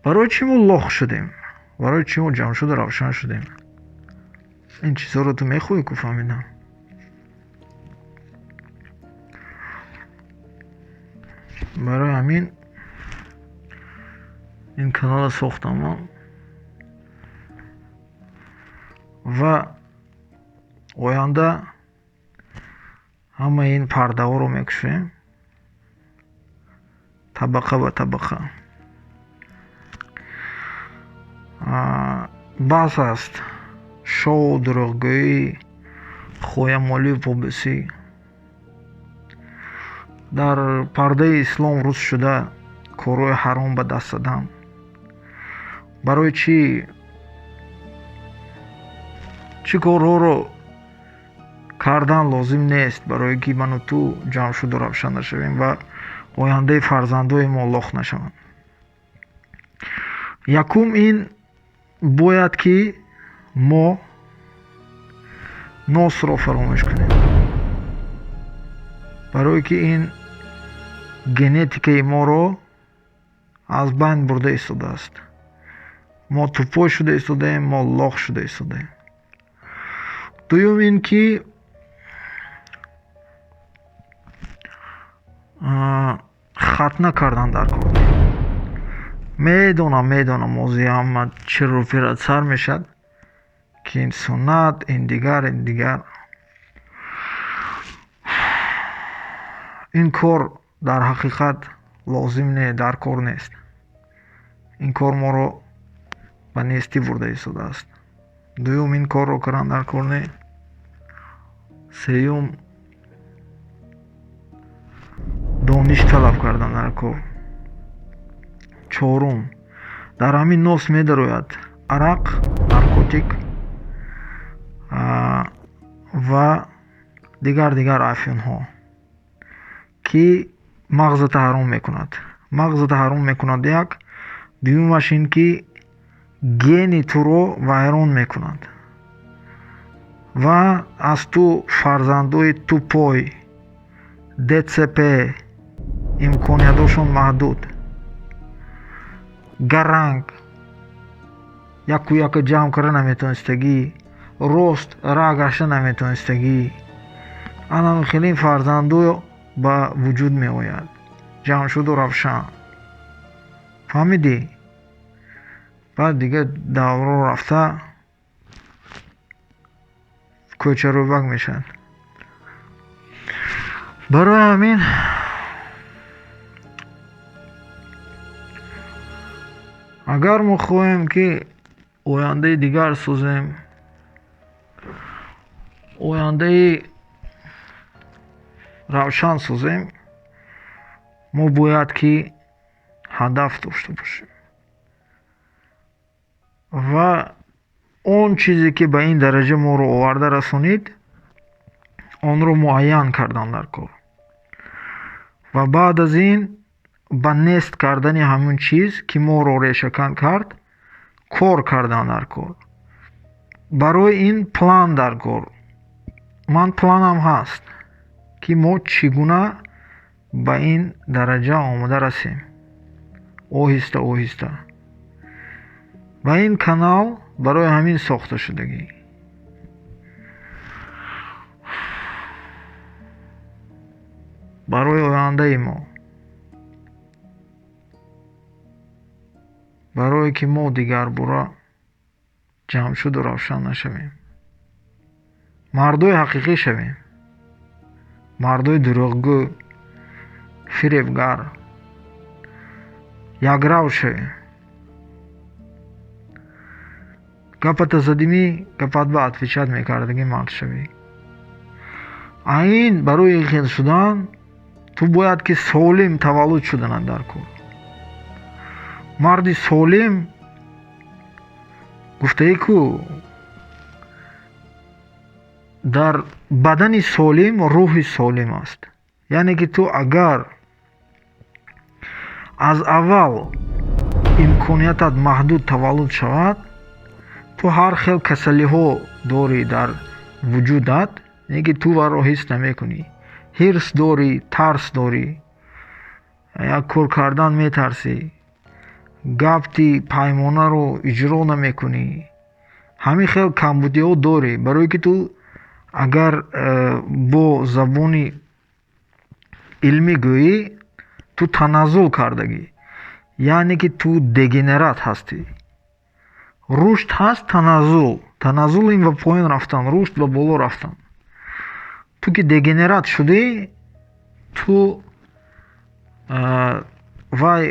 Барои чӣ мо лох шудем? Барои чӣ мо ҷамшуду равшан шудем? Ин чизҳоро ту мехоҳӣ ку фаҳмидан? Барои ҳамин ин каналро сохтам ман ва оянда ҳамаи ин пардаҳоро мекушоем табақа ба табақа. Бас аст шоу, дурӯғгӯӣ, хоямолию побусӣ. Дар пардаи ислом рӯз шуда корҳои ҳаром ба даст задан. Барои чӣ? Чӣ корҳоро кардан лозим нест, барое ки ману ту ҷамшуду равшан нашавем ва ояндаи фарзандои мо лох нашаванд. Якум ин бояд ки мо носро фаромӯш кунем, барое ки ин генетикаи моро аз байн бурда истодааст. Мо тупой шуда истодаем, мо лох шуда истодаем. Дуюм ин ки хатна кардан дар кор. Медонам, ози ҳама чирру пират сар мешад ки ин суннат, ин дигар, ин дигар. Ин кор дар ҳақиқат лозим не, дар кор нест. Ин кор моро ба нестӣ бурда истодааст. Дуюм ин корро кардан дар кор не. Сеюм дониш талаб кардан дар кор. Чорум дар ҳамин нос медарояд арақ, наркотик ва дигар афюнҳо, ки мағзата ҳаром мекунад. Мағзата ҳаром мекунад як. Дуюмаш ин ки гени туро вайрон мекунад ва аз ту фарзандои тупой, ДЦП, имкониятҳошон маҳдуд, гаранг, яку яка ҷамъ карда наметонистагӣ, рост раҳ гашта наметонистагӣ. Анам хеле фарзандо ба вуҷуд меояд. Ҷамшуду равшан. Фаҳмидӣ? Баъд дигар давро рафта кӯчарӯбак мешавад. Барои ҳамин агар мо хоҳем ки ояндаи дигар созем, ояндаи равшан созем, мо бояд ки ҳадаф дошта бошем ва он чизе ки ба ин дараҷа моро оварда расонид, онро муайян кардан дар кор ва баъд аз ин ба нест кардани ҳамон чиз ки моро решакан кард, кор кардан дар кор. Барои ин план дар кор. Ман планам ҳаст ки мо чӣ гуна ба ин дараҷа омода расем. Оҳиста оҳиста. Ва ин канал барои ҳамин сохта шудагӣ. Барои ояндаи мо. Барое ки мо дигарбора ҷамшуду равшан нашавем. Мардои ҳақиқӣ шавем. Мардои дурӯғгӯ, фиребгар, якрав шавем. Гапата задимӣ, гапат ба отвечать мекардагӣ мард шавӣ. А ин барои хел шудан ту бояд ки солим таваллуд шуданат дар кор. Марди солим гуфтаи ку дар бадани солим рӯҳи солим аст. Яъне ки ту агар аз аввал имкониятат маҳдуд таваллуд шавад, ту ҳар хел касалиҳо дорӣ дар вуҷудат, яъне ки ту варо ҳис намекунӣ. Ҳирс дорӣ, тарс дорӣ, як кор кардан метарсӣ, Гапти паймонаро иҷро намекунӣ. Ҳамин хел камбудиҳо дорӣ, барое ки ту агар бо забони илмӣ гӯӣ, ту таназзул кардагӣ, яъне ки ту дегенерат ҳастӣ. Рушд ҳаст, таназзул. Таназзул ин ба поён рафтан, рушд ба боло рафтан. Ту ки дегенерат шудӣ, ту вай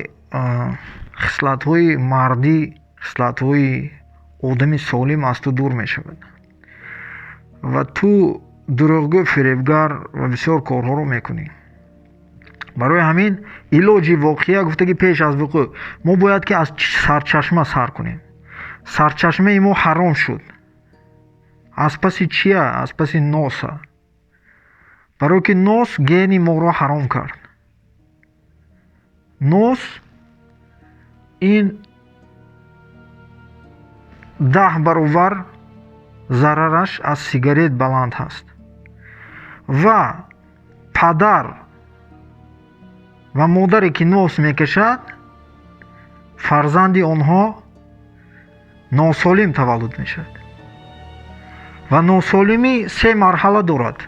хислатҳои мардӣ, хислатҳои одами солим аз ту дур мешавад ва ту дурӯғгӯ, фиребгар ва бисёр корҳоро мекунӣ. Барои ҳамин илоҷи воқеа гуфта ки пеш аз вуқӯъ мо бояд ки аз сарчашма сар кунем. Сарчашмаи мо ҳаром шуд. Аз паси чия? Аз паси носа. Барое ки нос гени моро ҳаром кард. Нос ин 10 баробар зарараш аз сигарет баланд ҳаст. Ва падар ва модаре ки нос мекашад, фарзанди онҳо носолим таваллуд мешавад. Ва носолимӣ се марҳала дорад.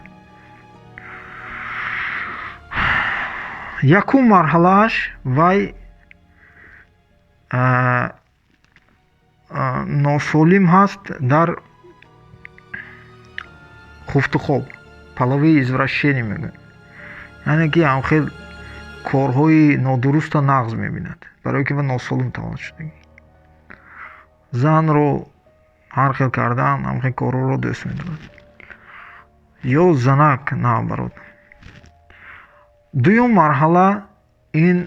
Якум марҳалааш вай носолим ҳаст дар хуфту хоб, половые извращения мегӯянд, яъне ки ҳамхел корҳои нодуруста нағз мебинад, барое ки ва носолим таваллуд шудагӣ. Занро ҳар хел кардан, ҳамхел корҳоро дӯст медорад. Ё занак наоборот. Дуюм марҳала ин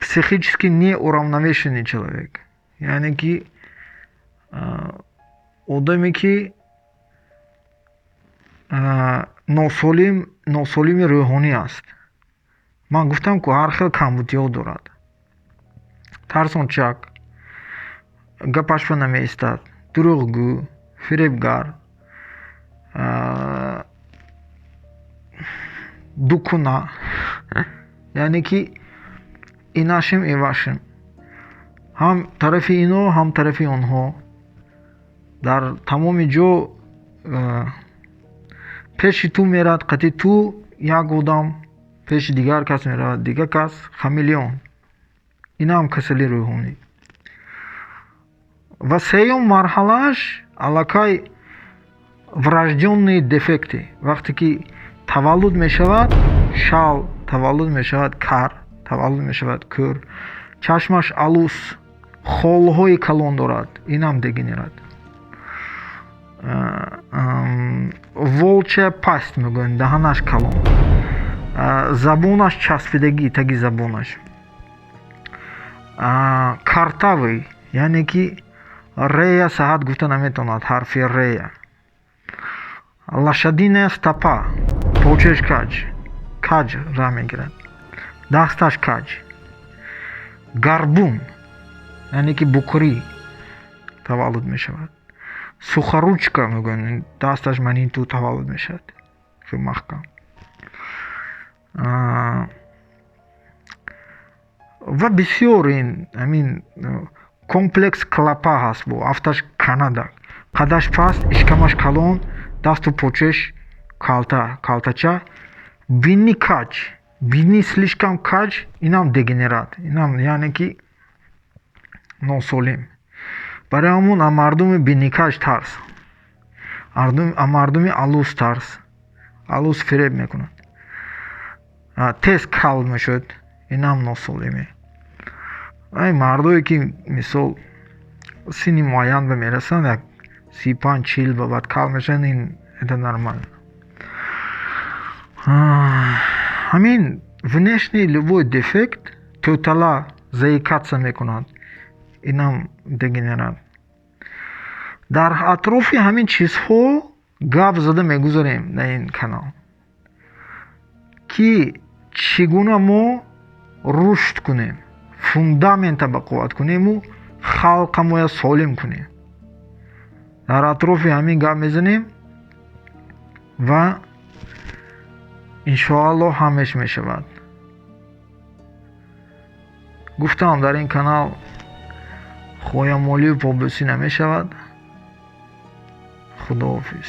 психически неуравновешенный человек, яъне ки одаме ки носолим, носолими рӯҳонӣ аст. Ман гуфтам ку ҳар хел камбудиҳо дорад. Тарсончак, гапаш ба намеистад, дурӯғгӯ, фиребгар, дукуна, яъне ки инашим ивашим, ҳам тарафи ино, ҳам тарафи онҳо. Дар тамоми ҷо пеши ту мерад, қати ту як одам, пеши дигар кас меравад, дигар кас, хамелеон. Инам касали рӯҳонӣ. Ва сеюм марҳалааш аллакай врождённые дефекты. Вақте ки таваллуд мешавад шал, таваллуд мешавад кар, таваллуд мешавад кӯр, чашмаш алус, холҳои калон дорад, инам дегенерат. Волчья пасть мегӯянд, даҳанаш калон, забонаш часпидагӣ, таги забонаш картавый, яъне ки рея саҳат гуфта наметавонад, ҳарфи рея. Лошадиная стопа, почеш каҷ каҷ раҳ мегирад, дасташ каҷ. Горбун, яъне ки букрӣ таваллуд мешавад. Сухоручка мегӯянд, дасташ манин ту таваллуд мешавад, хеле маҳкам. Ва бисёр ин ҳамин комплекс клопа ҳаст, бо афташ Канада, қадаш паст, ишкамаш калон, дасту почеш калта калтача, бинни каҷ, бинни слишком каҷ, инам дегенерат, инам яъне ки носолим. Барои ҳамон аз мардуми бинникаҷ тарс, аз мардуми алус тарс. Алус фиреб мекунад, тез кал мешуд, инам носолиме. Ай мардое ки мисол синни муайян ба мерасанд, як 35, 40 ба баъд кал мешаванд, ин это нормально. Ҳамин внешний любой дефект, тӯтала заикаться мекунад, инам дегенерат. Дар атрофи ҳамин чизҳо гап зада мегузарем дар ин канал, ки чӣ гуна мо рушд кунем, фундамента ба қувват кунему халқамоя солим кунем. Дар атрофи ҳамин гап мезанем ва иншоаллоҳ ҳамеш мешавад. Гуфтам, дар ин канал хоямолию побӯсӣ намешавад. Худоҳофиз.